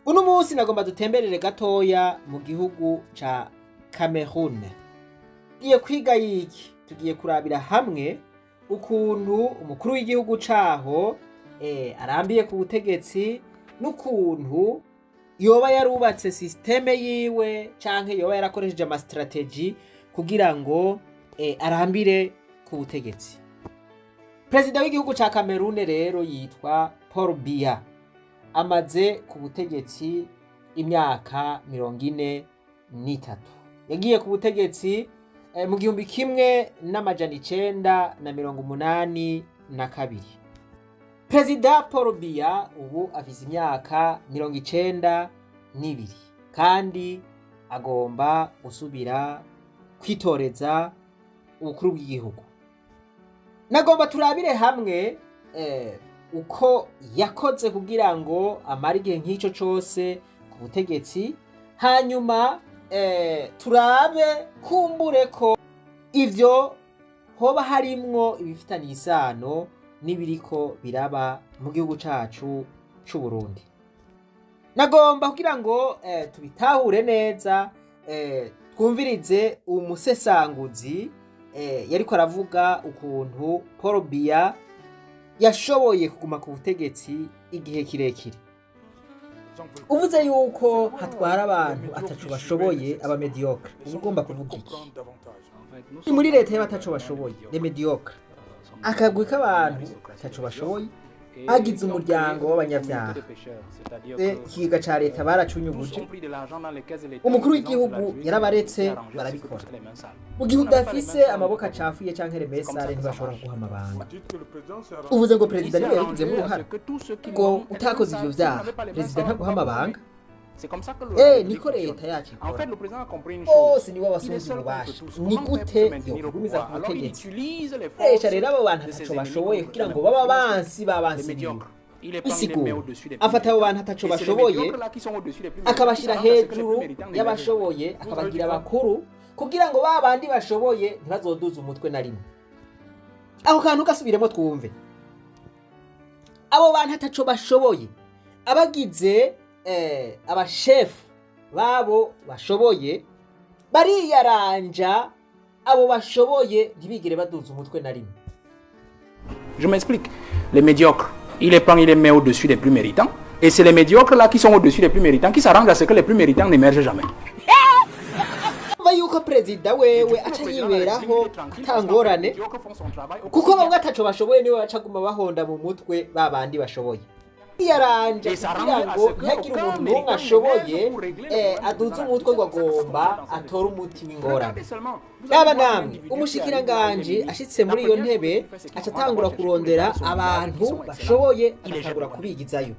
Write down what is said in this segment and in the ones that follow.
Uno munsi nagomba dutemberere gatoya mu gihugu ca Cameroon. Tugiye kwiga yiki? Tugiye kurabira hamwe ukuntu umukuru w'igihugu caho arambiye ku butegetsi, n'ukuntu yoba yarubatse système yiwe canke yoba yarakoresheje ama stratégies kugira ngo arambire ku butegetsi. Perezida w'igihugu ca Cameroon rero yitwa Paul Biya, amaze ku butegetsi imyaka 43. Yagiye ku butegetsi mu 1982. Perezida Paul Biya ubu afise imyaka 92 kandi agomba gusubira kwitoreza ubukuru bw'igihugu. Nagomba turabire hamwe uko yakoze kugira ngo amare igihe nk'icyo cose ku butegetsi, hanyuma turabe kumbure ko ivyo hoba harimwo ibifitaniye isano n'ibiriko biraba mu gihugu cacu c'u Burundi. Nagomba kugira ngo tubitahure neza, twumvirize umusesanguzi yariko aravuga ukuntu Paul Biya yashoboye kuguma ku butegetsi igihe kirekire. Uvuze yuko hatwara abantu ataco bashoboye, aba médiocres, uba ugomba kuvuga iki? Ni muri leta y'abataco bashoboye, les médiocres, akagwi k'abantu ataco bashoboye, agize umuryango w'abanyabyaha. Ikigega ca leta baracunyuguje, umukuru w'igihugu yarabaretse barabikora. Mu gihe udafise amaboko acafuye canke remesare, ntibashobora kuguha amabanga. Uvuze ngo perezida niwe yabigizemo uruhara, ngo utakoze ivyo vyaha perezida ntaguha amabanga. Niko leta yacu ikora. Bose nibo basunze ububasha. Ni gute yokwigumiza ku butegetsi? Koresha rero abo bantu ataco bashoboye kugira ngo baba bansi babansi biwe. Isigura, afata abo bantu ataco bashoboye, akabashira hejuru y'abashoboye, akabagira bakuru kugira ngo ba bandi bashoboye ntibazoduze umutwe na rimwe. Ako kantu gasubiremo twumve. Abo bantu ataco bashoboye abagize abashefu babo bashoboye, bariyaranja abo bashoboye ntibigere baduza umutwe na rimwe. Je m'explique. Les médiocres, il les prend, il les met au-dessus des plus méritants. Et c'est les médiocres là qui sont au-dessus des plus méritants qui s'arrangent à ce que les plus méritants n'émergent jamais. Umva yuko perezida wewe aca yiberaho atangorane, kuko bamwe ataco bashoboye niwe baca guma bahonda mu mutwe ba bandi bashoboye. Yaranje kugira ngo ntihagire umuntu n'umwe ashoboye aduze umutwe ngo agomba atore umuti w'ingorane. Yaba namwe umushikiranganji ashitse muri iyo ntebe, aca atangura kurondera abantu bashoboye, agatangura kubigizayo.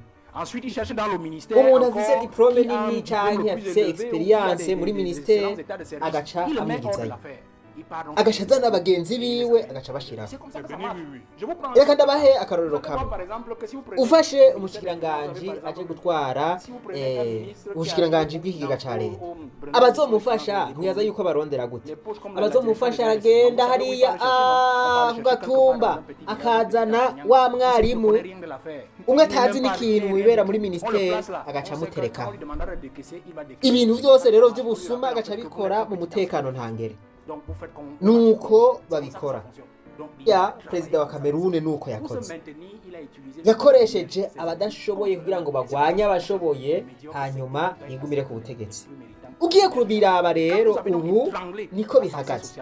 Umuntu afise diplôme nini canke afise expérience muri ministère, agaca amwigizayo, agaca azana bagenzi biwe, agaca bashiraho. Reka ndabahe akarorero kamwe. Ufashe umushikiranganji aje gutwara ubushikiranganji bw'ikigega ca leta, abazomufasha ntiyaza yuko barondera gute? Abazomufasha aragenda hariya ku gatumba, akazana wa mwarimu umwe atazi n'ikintu wibera muri ministère, agaca amuterekaho. Ibintu vyose rero vy'ubusuma agaca abikora mu mutekano ntangere. Nuko babikora. Ya perezida wa Kamerune nuko yakoze, yakoresheje abadashoboye kugira ngo bagwanye abashoboye, hanyuma yigumire ku butegetsi. Ugiye kurubiraba rero, ubu niko bihagaze.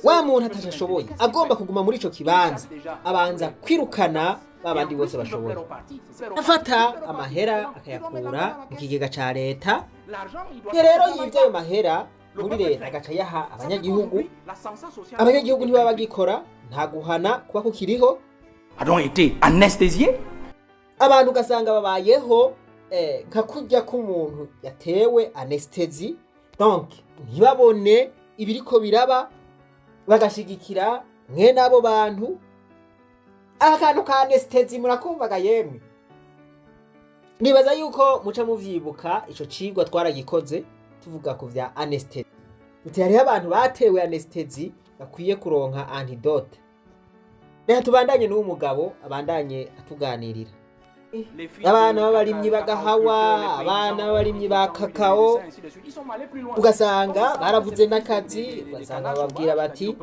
Wa muntu atashoboye agomba kuguma muri ico kibanza, abanza kwirukana babandi bose bashoboye, afata amahera akayakura mu kigega ca leta. Iyo rero yivye ayo mahera muri leta, agaca yaha abanyagihugu. Abanyagihugu ntibaba bagikora, nta guhana kuba kukiriho. A donc été anesthésié. Abantu ugasanga babayeho nka kurya k'umuntu yatewe anesthésie, donc ntibabone ibiriko biraba, bagashigikira mwene abo bantu. Akantu ka anesthésie murakumvaga yemwe? Nibaza yuko muca muvyibuka, ico cigwa twaragikoze tuvuga ku vya anesthésie, duti hariho abantu batewe anesthésie bakwiye kuronka antidote. Reka tubandanye n'uwo mugabo abandanye atuganirira. Abana b'abarimyi bagahawa, abana b'abarimyi ba kakao, ugasanga baravuze n'akazi, ugasanga bababwira bati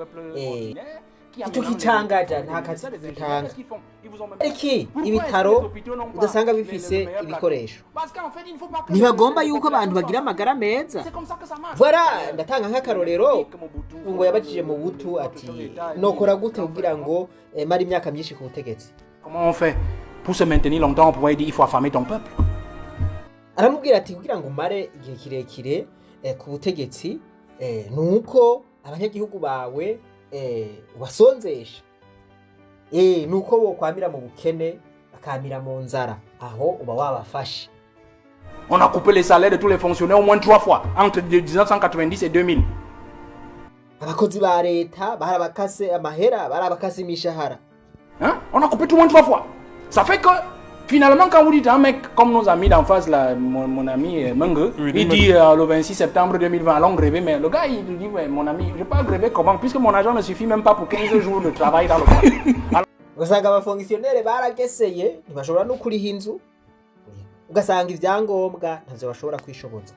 tukicangaja nta kazi dutanga. Iki ibitaro udasanga bifise ibikoresho, ntibagomba yuko abantu bagira amagara meza. Voilà, ndatanga nk'akarorero ngo yabajije Mobutu ati: "Nokora gute kugira ngo mare imyaka myinshi ku butegetsi?" Comment on fait pour se maintenir longtemps au pouvoir? Il dit: il faut affamer ton peuple. Aramubwira ati: "Kugira ngo umare igihe kirekire ku butegetsi, ni uko abanyagihugu bawe ubasonzesha, ni uko bokwamira mu bukene, bakamira mu nzara, aho uba wabafashe." On a coupé les salaires de tous les fonctionnaires au moins trois fois entre 1990 et 2000. Abakozi ba leta barabakase amahera, barabakase imishahara. Hein? On a coupé tout le monde trois fois. Ça fait que finalement, quand vous dites à un mec comme nos amis d'en face, là, mon ami Mengue, il dit le 26 septembre 2020, allons gréver, mais le gars, il dit: ouais, mon ami, je ne vais pas gréver comment, puisque mon argent ne suffit même pas pour 15 jours de travail dans le mois. Alors, Ugasanga abafonctionnaires barageseye, ntibashobora no kuriha inzu, ugasanga ibyangombwa ntavyo bashobora kwishoboza.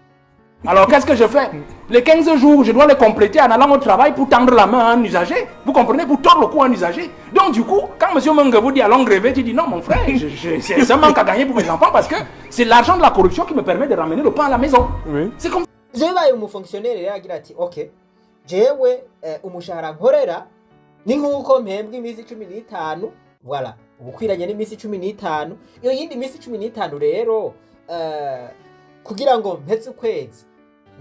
Alors qu'est-ce que je fais? Les 15 jours, je dois les compléter en allant au travail pour tendre la main à un usager. Vous comprenez? Pour tordre le cou à un usager. Donc du coup, quand M. Mengue vous dit allons gréver, tu dis: non mon frère, c'est un manque à gagner pour mes enfants parce que c'est l'argent de la corruption qui me permet de ramener le pain à la maison. C'est comme Ivyo bibaye, umufonctionnaire rero agira ati: "Ok, jewe umushahara nkorera ni nk'uko mpembwa iminsi 15, voilà, ubukwiranye n'iminsi 15. Iyo yindi minsi 15 rero, kugira ngo mpeze ukwezi,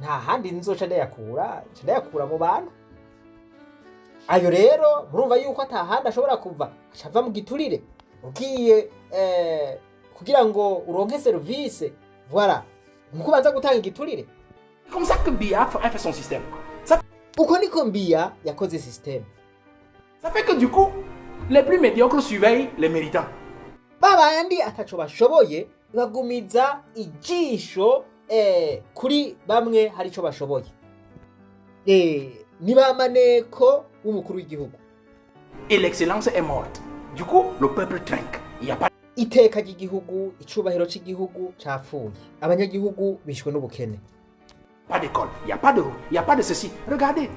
nta handi nzoca ndayakura, nca ndayakura mu bantu." Ayo rero murumva yuko ata handi ashobora kuva, aca ava mu giturire. Ugiye kugira ngo uronke serivisi, voilà, nuko ubanza gutanga igiturire. Comme ça que Biya a fait son système. Ça, Uko niko Biya yakoze système. ça fait que du coup, les plus médiocres surveillent les méritants. Babandi ataco bashoboye bagumiza ijisho kuri bamwe hari ico bashoboye, ni ba maneko w'umukuru w'igihugu. Et l'excellence est morte. Du coup, le peuple trinque. Il n'y a pas Iteka ry'igihugu, icubahiro c'igihugu capfuye, abanyagihugu bishwe n'ubukene. Pas d'école, il n'y a pas de route, il n'y a pas de ceci. Regardez,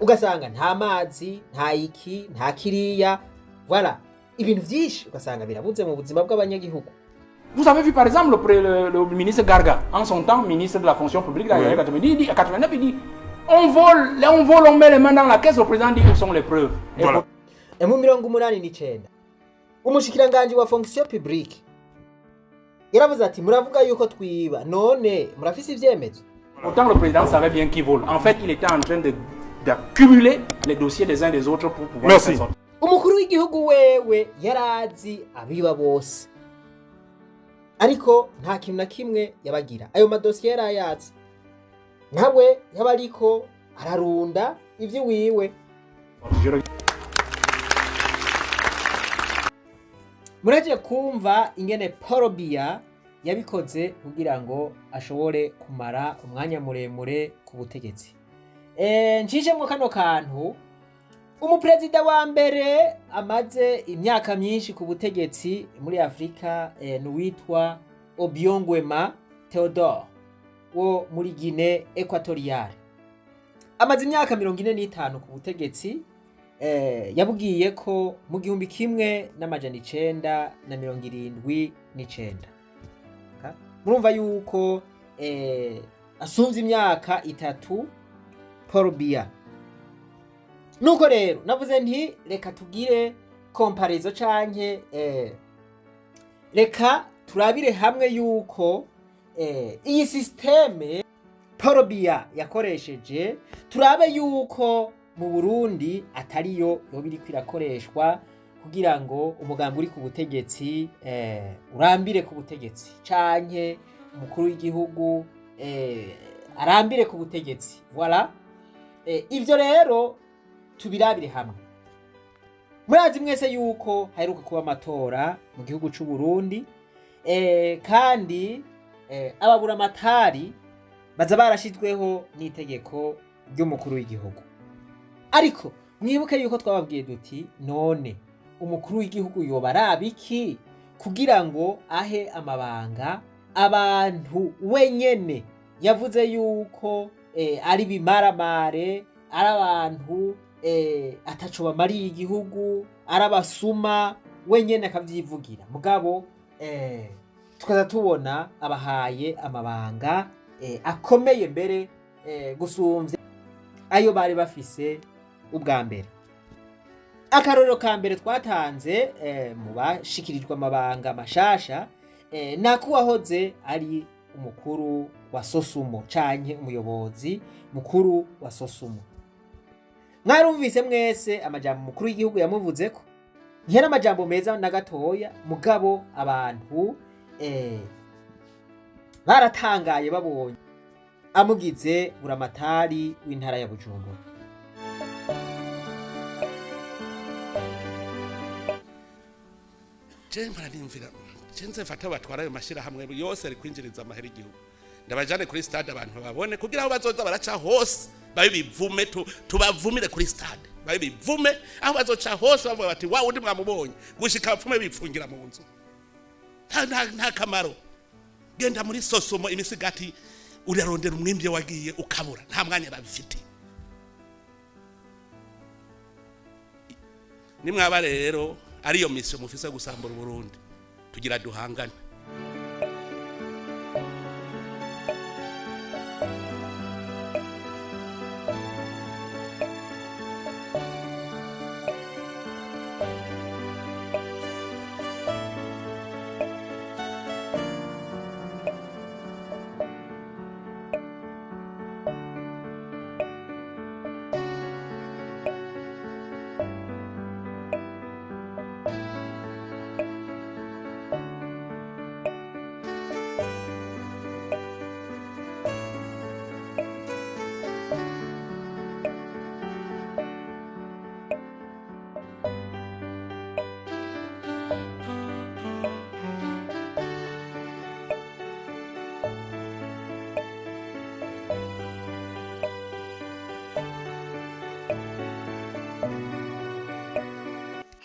Ugasanga nta mazi, nta iki, nta kiriya, voilà, ibintu vyinshi ugasanga birabuze mu buzima bw'abanyagihugu. Vous avez vu par exemple le ministre Garga, en son temps ministre de la fonction publique, dans les années 90, il dit, à 89, il dit: on vole, on vole, on met les mains dans la caisse, le président dit: où sont les preuves? Et Voilà. Mu 89 umushikiranganji wa fonction publique yaravuze ati: "Muravuga yuko twiba, none murafise ivyemezo?" Pourtant, le président savait bien qui vole. En fait, il était en train d'accumuler les dossiers des uns des autres pour pouvoir Merci. les faire sortir. Umukuru w'igihugu wewe yarazi abiba bose, ariko nta kintu na kimwe yabagira. Ayo madosiye yari ayazi, nawe yaba ariko ararunda ivy'iwiwe. Je Muraje kumva ingene Paul Biya yabikoze kugira ngo ashobore kumara umwanya muremure ku butegetsi. Nshishemwo kano kantu: umuperezida wa mbere amaze imyaka myinshi ku butegetsi muri Afurika ni uwitwa Obiang Nguema Theodore wo muri Guinée Equatoriale. Amaze imyaka 45 ku butegetsi. Yabwiye ko mu 1979. Murumva yuko asumvye imyaka 3 Paul Biya. Nuko rero navuze nti reka tugire comparaison canke reka turabire hamwe yuko iyi système Paul Biya yakoresheje, turabe yuko mu Burundi atariyo yoba iriko irakoreshwa kugira ngo umugambi uri ku butegetsi urambire ku butegetsi canke umukuru w'igihugu arambire ku butegetsi. Voilà, ivyo rero tubirabire hamwe. Murazi mwese yuko haheruka kuba amatora mu gihugu c'u Burundi, kandi ababuramatari baza barashizweho n'itegeko ry'umukuru w'igihugu. Ariko mwibuke yuko twababwiye duti: none umukuru w'igihugu yoba araba iki Kugira ngo ahe amabanga abantu wenyene yavuze yuko ari bimaramare, ari abantu ataco bamariye igihugu, ari abasuma, wenyene akavyivugira. Mugabo tukaza tubona abahaye amabanga akomeye mbere gusumvya ayo bari bafise ubwa mbere. Akarorero ka mbere twatanze mu bashikirijwe amabanga mashasha ni akuwahoze ari umukuru wa Sosumo canke umuyobozi mukuru wa Sosumo. Mwarumvise mwese amajambo umukuru w'igihugu yamuvuzeko, ntiyari amajambo meza na gatoya. Mugabo abantu baratangaye babonye amugize buramatari w'intara ya Bujumbura. Je mpora nimvira, je nze batwara ayo mashyirahamwe yose ari kwinjiriza amahera igihugu, ndabajane kuri stade abantu babone, kugira aho bazoza baraca hose babe bivume, tubavumire kuri stade, babe bivume aho bazoca hose, bavuga bati: "Wa wundi mwamubonye", gushika bapfume bipfungira mu nzu. Nta kamaro. Genda muri Sosumo, imisigati urarondera umwimbi wagiye ukabura, nta mwanya babifite. Nimwaba rero ariyo mission mufise, gusambura Burundi, tugira duhangane.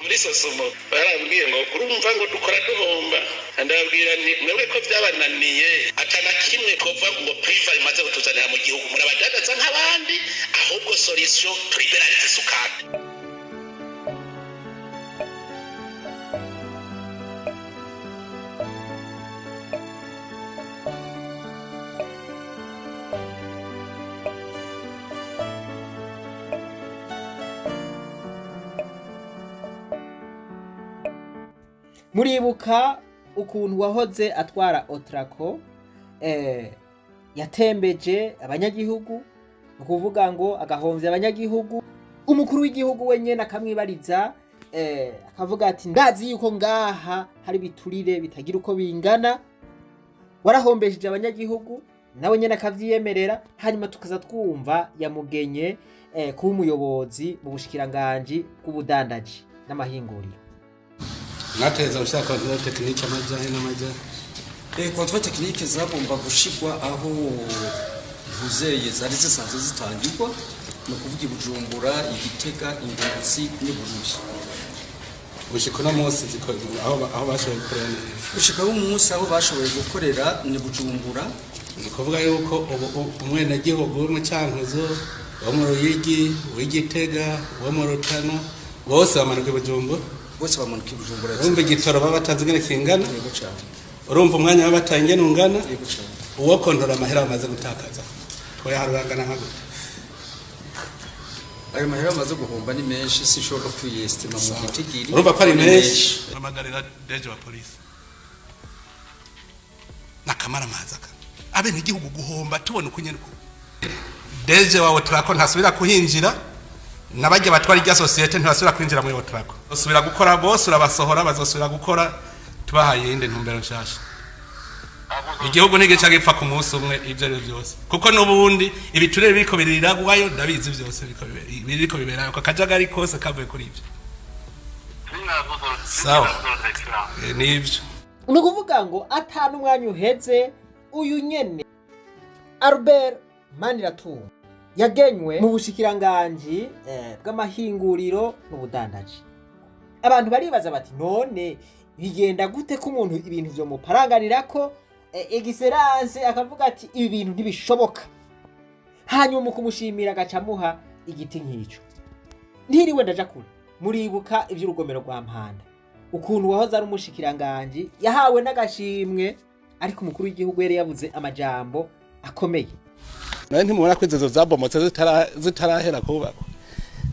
Muri Sosumo barambwiye ngo: "Urumva ngo dukora duhomba." Ndababwira nti: "Mwebwe ko byabananiye, atana kimwe kova ngo privé imaze kutuzanira mu gihugu, murabadandaza nk'abandi, ahubwo solution tulibéralise isukari." Muribuka ukuntu wahoze atwara Otraco yatembeje abanyagihugu, ni ukuvuga ngo agahomvya abanyagihugu, umukuru w'igihugu wenyene akamwibariza, akavuga ati: "Ndazi yuko ngaha hari biturire bitagira uko bingana, warahombesheje abanyagihugu." Nawe nyene akavyiyemerera. Hanyuma tukaza twumva yamugenye kuba umuyobozi mu bushikiranganji bw'ubudandaji n'amahinguriro. Mwateza gushaka contrôle technique amajahe n'amajahe? Contrôle technique zagomba gushigwa aho ntuzeye zari zisanzwe zitangirwa, ni ukuvuga i Bujumbura, i Gitega, i Ngozi n'i Bururi. Gushika uno munsi aho bashoboye gukorera neza? Gushika umunsi aho bashoboye gukorera ni Bujumbura. Ni ukuvuga yuko ubu umwenegihugu wo mu Cankuzo, wo mu Ruyigi, uw'Igitega, uwo mu Rutana, bose bamanuka i Bujumbura? Bose bamanuka i Bujumbura. Urumva igitoro baba batanze ingene kingana? Yego cyane. Urumva umwanya baba bataye ingene ungana? Yego cyane. Uwo kontora amahera bamaze gutakaza twoyaharurangana nka gute? Ayo mahera bamaze guhomba ni menshi, sinshobora kwiyestima mu gitigiri. Urumva ko ari Ni menshi. Mpamagarira DG wa polisi n'akamaramaza ka abenegihugu guhomba tubona uko nyene uko DG wa Otraco ntasubira kuhinjira, n'abajya batwara irya société ntibasubira kwinjira muri Otraco, basubira gukora bose urabasohora, bazosubira gukora tubahaye iyindi ntumbero nshasha. Igihugu ntigica gipfa ku munsi umwe, ibyo ari byo byose, kuko n'ubundi ibiturire biriko biriragwayo, ndabizi byose biriko biberayo, ako kajagari kose kavuye kuri ibyo. Sawa. Nivyo. Ni ukuvuga ngo atanu umwanya uheze, uyu nyene Albert Maniratunga yagenywe mu bushikiranganji bw'amahinguriro n'ubudandaji. Abantu baribaza bati: "None Bigenda gute ko umuntu ibintu vyomuparanganira ko excellence akavuga ati ibi bintu ntibishoboka, hanyuma mu kumushimira agaca amuha igiti nk'ico? Ntiriwe ndaja kure, muribuka ivy'urugomero rwa Mpanda, ukuntu wahoze ari umushikiranganji yahawe n'agashimwe, ariko umukuru w'igihugu yari yabuze amajambo akomeye. Nawe ntimubona ko inzu zabomotse zitarahera kubakwa?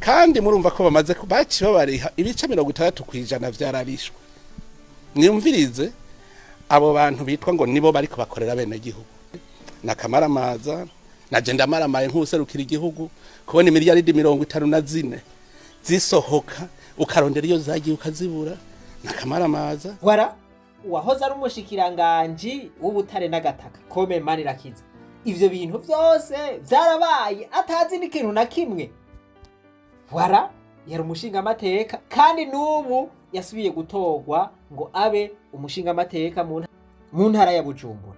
Kandi murumva ko bamaze baciye babariha ibice 60% vyararishwe. Mwumvirize abo bantu bitwa ngo nibo bariko bakorera bene gihugu na kamaramaza na je ndamaramaye nk'userukira igihugu kubona imiliyaridi 54 zisohoka, ukarondera iyo zagiye ukazibura, na kamaramaza. Wara uwahoze ari umushikiranganji w'ubutare n'agataka Kome Manirakiza, ivyo bintu vyose vyarabaye atazi n'ikintu na kimwe. Wara yari umushingamateka, kandi n'ubu yasubiye gutorwa ngo abe umushingamateka mu ntara ya Bujumbura.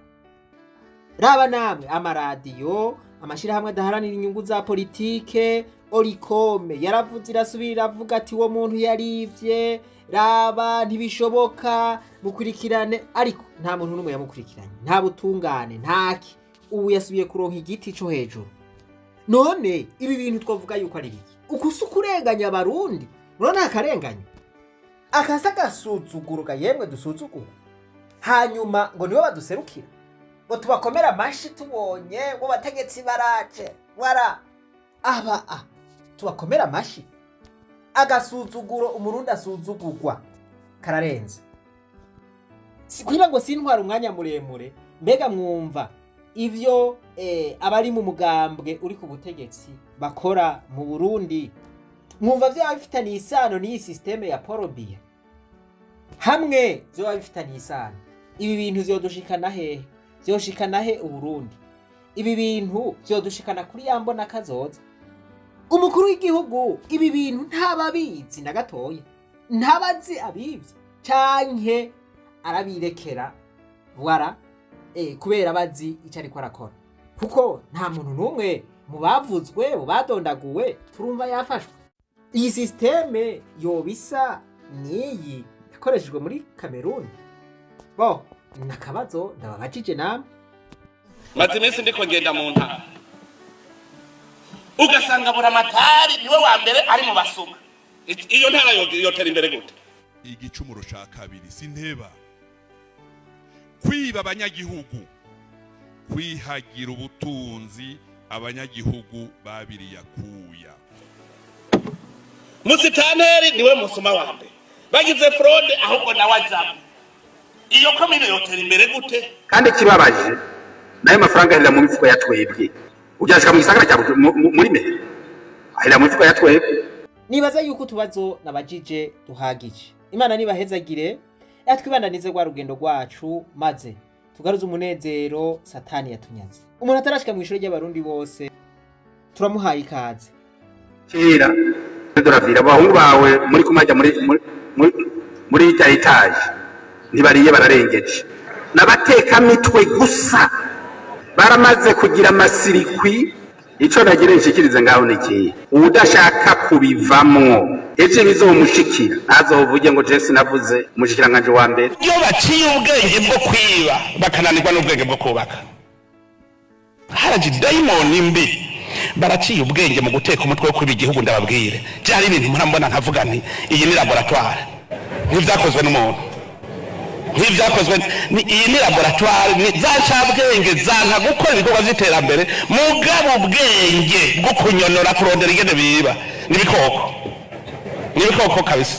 Raba namwe amaradiyo, amashirahamwe adaharanira inyungu za politike, Olucome yaravuze, irasubira iravuga ati uwo muntu yarivye, raba ntibishoboka, mukurikirane. Ariko nta muntu n'umwe yamukurikiranye, nta butungane, ntaki. Ubu yasubiye kuronka igiti co hejuru. None ibi bintu twavuga yuko ari biki? Uku si ukurenganya Abarundi? Murabona akarenganya akasa agasuzuguro ga yemwe dusuzugura, hanyuma ngo nibo baduserukira, ngo tubakomere amashi tubonye ngo bategetsi baraje, wara aba a tubakomere amashi. Agasuzuguro Umurundi asuzugurwa kararenze. Si kugira ngo sintware umwanya muremure, mbega mwumva ivyo abari mu mugambwe uri ku butegetsi bakora mu Burundi, mwumva vyoba bifitaniye isano n'iyi système ya Paul Biya? Hamwe vyoba bifitaniye isano, ibi bintu vyodushikana hehe? Vyoshikana he Uburundi? Ibi bintu vyodushikana kuri ya mbona kazoza? Umukuru w'igihugu ibi bintu ntababizi na gatoya, ntabazi abivye, canke arabirekera wara kubera bazi icyo ariko arakora? Kuko nta muntu n'umwe mu bavuzwe, mu badondaguwe, turumva yafashwe. Iyi système yoba isa n'iyi yakoreshejwe muri Kameruni? Bo ni akabazo ndababajije namwe. Maze iminsi ndiko ngenda mu ntara, ugasanga buramatari niwe wa mbere ari mu basuma. Iyo ntara yotera imbere gute? Igicumuro ca kabiri sinteba kwiba abanyagihugu, kwihagira ubutunzi abanyagihugu babiriyakuya. Musitaneri niwe musuma wa mbere, bagize fraude ahubwo nawe ajamwo. Iyo komine yotera imbere gute? Kandi ikibabaje, nayo mafaranga ahera mu mifuko ya twebwe. Ujyashika mu gisagara cya muri mairie, ahera mu mifuko ya twebwe. Nibaza yuko utubazo nabajije duhagije. Imana nibahezagire, yatwibandanize rwa rugendo rwacu, maze tugaruze umunezero Satani yatunyaze. Umuntu atarashika mu ishuri ry'Abarundi bose turamuhaye ikaze. Kera doravira abahungu bawe muri kumajya muri muri étage, ntibariye, bararengeje, n'abatekamitwe gusa baramaze kugira amasirikwi. Ico nagira nshikirize ngaho ni ikihe? Udashaka kubivamwo, ejo bizomushikira ntazovuge ngo je sinavuze umushikiranganji wa mbere. Iyo baciye ubwenge bwo kwiba bakananirwa n'ubwenge bwo kubaka, haraje dayimoni mbi. Baraciye ubwenge mu guteka umutwe wo kwiba igihugu. Ndababwire, byari ibintu murambona nkavuga nti iyi ni laboratoire, nk'ibyakozwe n'umuntu, nk'ibyakozwe iyi ni laboratoire, ni za ncabwenge zanka gukora ibikorwa by'iterambere, mugabo ubwenge bwo kunyonora, kurondera ingene biba, n'ibikoko, n'ibikoko kabisa.